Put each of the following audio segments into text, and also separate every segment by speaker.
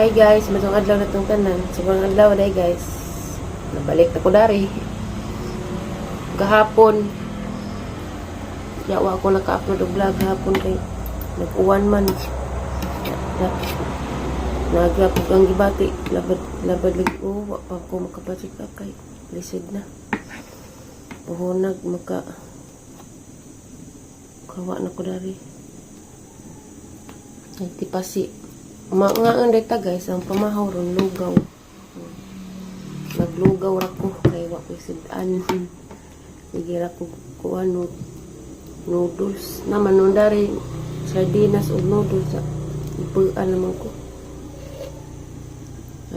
Speaker 1: Hi guys, maayong adlaw na tong tanan. Sobrang adlaw day, guys. Nabalik na ko dari. Gahapon. Yawa ako naka-upload og vlog gahapon kay nag-uwan man. Na, Nagyapog ang gibati. Labad, labad lagi. Oh, wa pa ko makabalik ka kay lisod na. Puhunag maka kawa na ko dari. Nagtipasi. Maangaan dita, guys, ang pamahaw ron lugaw. Naglugaw ra ko kay wa ko sudan. Sige ra ko kuan no, noodles. Naman nun dari sardinas ug noodles. Ipuan naman ko.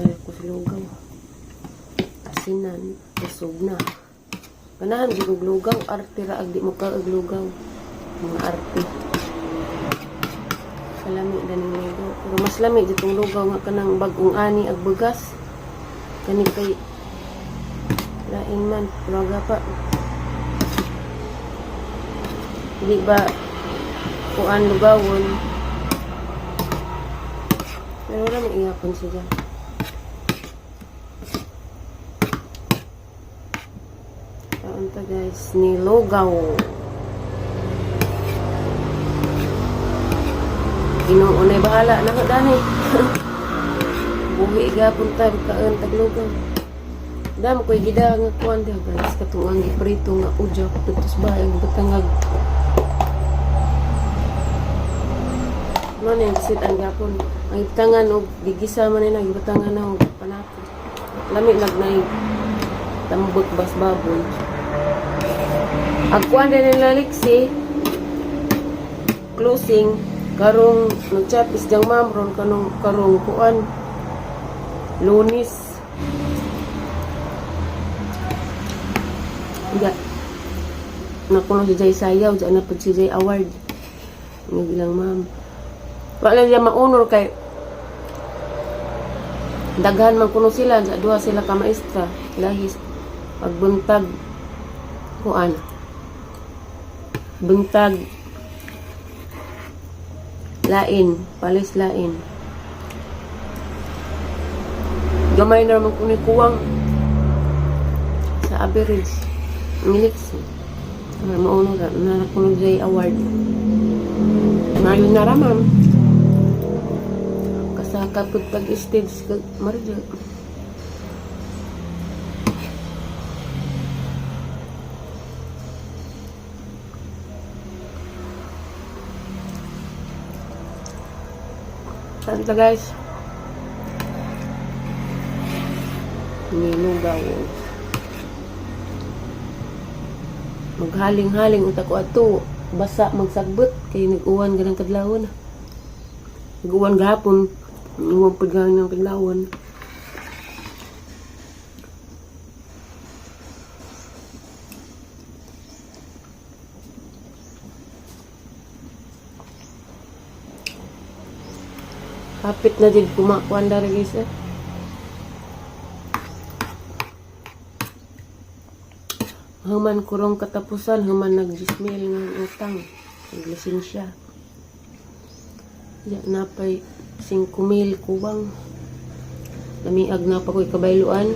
Speaker 1: Ay ko sa lugaw. Asinan, busog na. Ganahan jud og lugaw, arte ra ag di mo ka og lugaw. Mga arte. Kalami daning lugaw. Pero mas lami ditong lugaw nga kanang bagong ani ag bugas. Kani kay lain man, pero pa. Di ba kuan lugawon? Pero wala man ihapon siya. Kaon ta, guys, ni lugaw. Ginoo na'y bahala na ko dani. Buhi gapon ta kaon tag lugaw. Damo ko'y gida nga kuan diha, guys, katong ang giprito nga ujak dito sa bahay ang batangag. Mo na yung sit ang gapon. Ang itangan og gigisa man nila gibutangan na og panako. Lami nagnay tambok bas baboy. Ag kuan din nila Lexi closing karong nag-chat is diyang ma'am ron kanong karong kuan Lunes. Ga nakuno si Jay Sayaw, diyan na pud si Jay Award. Ang ilang ma'am. Wala siya maunor kay daghan man kuno sila, sa duha sila ka maestra. Lahis pagbuntag kuan. Buntag lain, palis lain. Gamay na naman kuno kuwang sa average. Ang iliksi. Ay, maunor na na kuno Jay Award. Mayo na ra, ma'am. Kasaka pud pag stage kag marjo. Tanta, guys. Nilugaw. Maghaling-haling unta ko ato. Basa magsagbot kay nag-uwan ganang kadlawon. Nag-uwan gahapon. Uwan pud ganang kadlawon. Kapit na jud kumakuan dara, guys, eh. Human kurong katapusan, human nag-dismail nga utang. Naglisensya. Ya, napay 5 mil kuwang. Lamiag na pa ko'y kabayluan.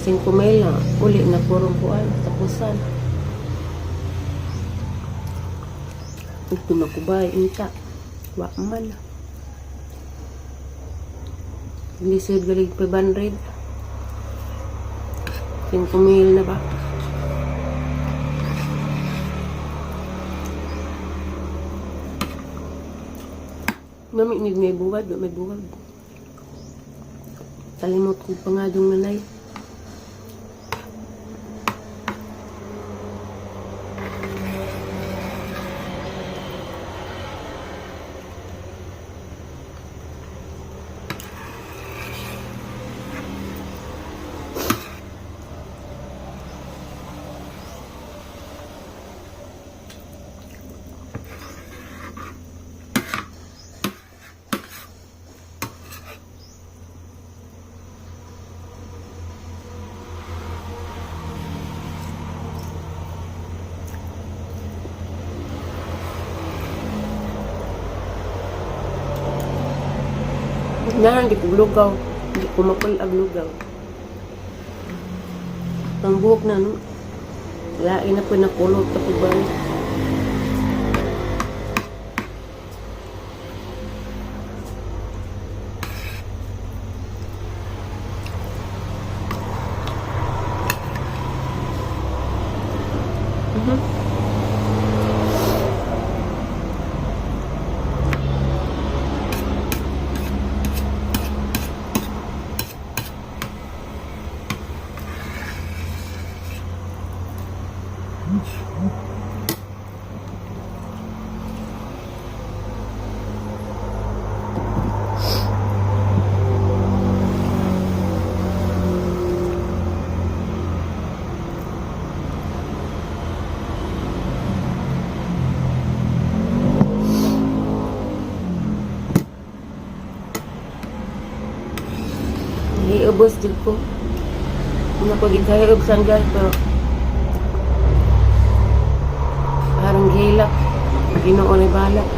Speaker 1: 5 mil na uli na kurong kuan, katapusan. Ito makubay, inta. Wa man. Lisod galig 500. 5 mil na ba? Mami, may buwag, may buwag. Kalimot ko pa nga yung nanay. Na, hindi ko lugaw. Hindi ko mapulag lugaw. Ang buhok na, no? Lain na po nakulot kapag ba. Iubos din ko. Una ko gikayog sanggal pero parang gilak. Ginoo ni balak.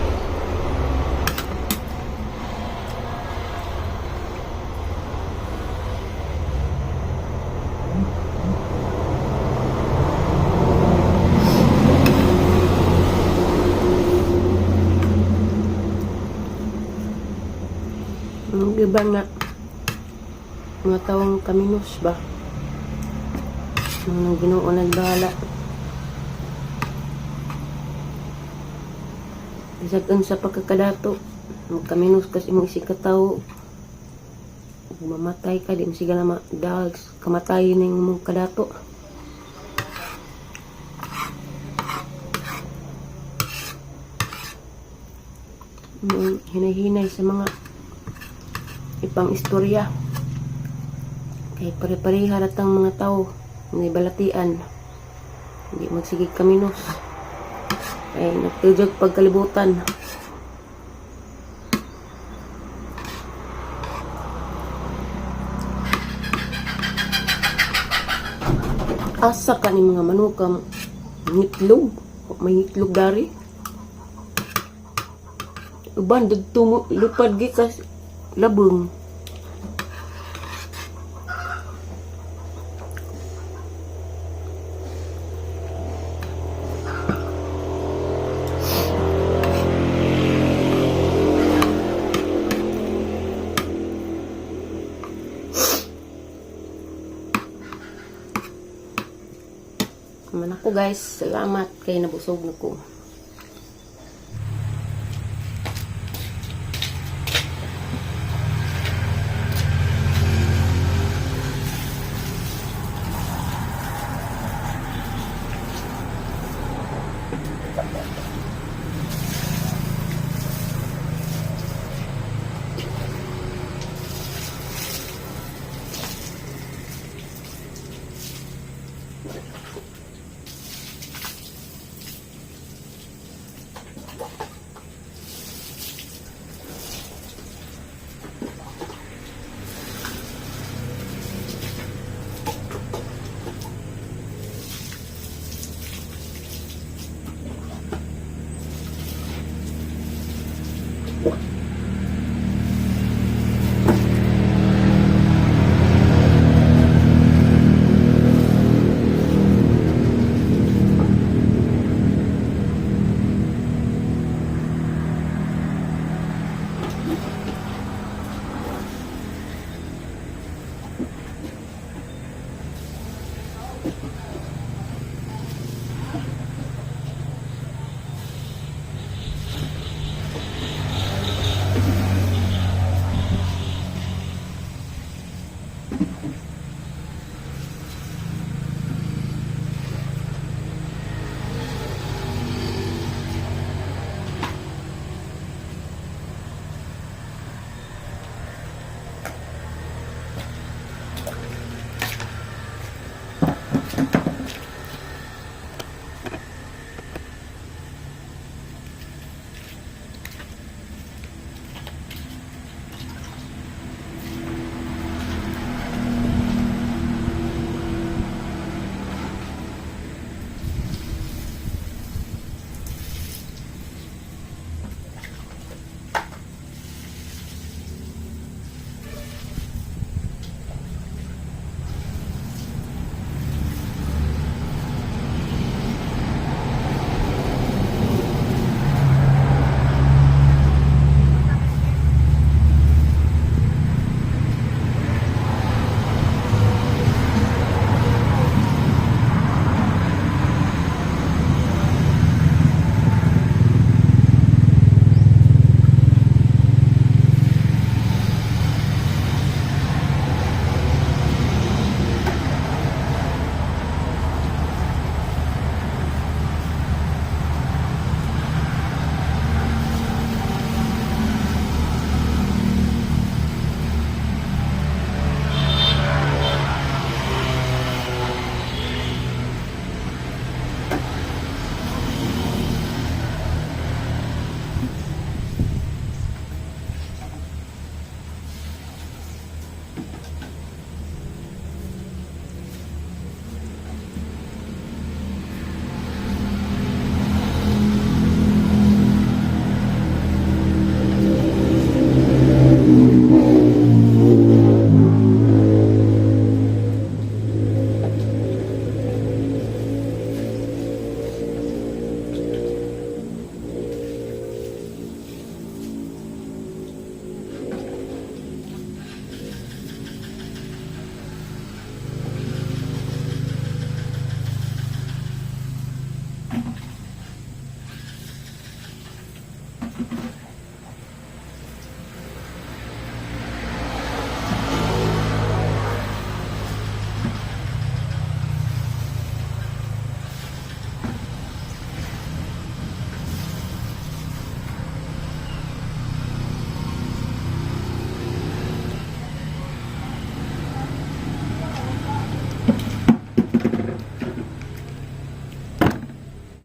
Speaker 1: Ang iba nga mga tawang kaminos ba? Ang Ginoo nagbahala. Bisag unsa pagkakadato, kaminos kas imong isig ka tawo. Ug mamatay ka di mo siga na ma-dahag kamatayon ning imong kadato. Imong hinay-hinay sa mga ipang istorya. Kay pare-pareha ratang mga tao may balatian. Hindi magsige kaminos. Ay nagtujog pagkalibutan. Asa ka ni mga manukang ngitlog. May ngitlog dari. Uban, dagto mo, lupad gi kas labong. Man ako, guys, salamat kay nabusog na ko.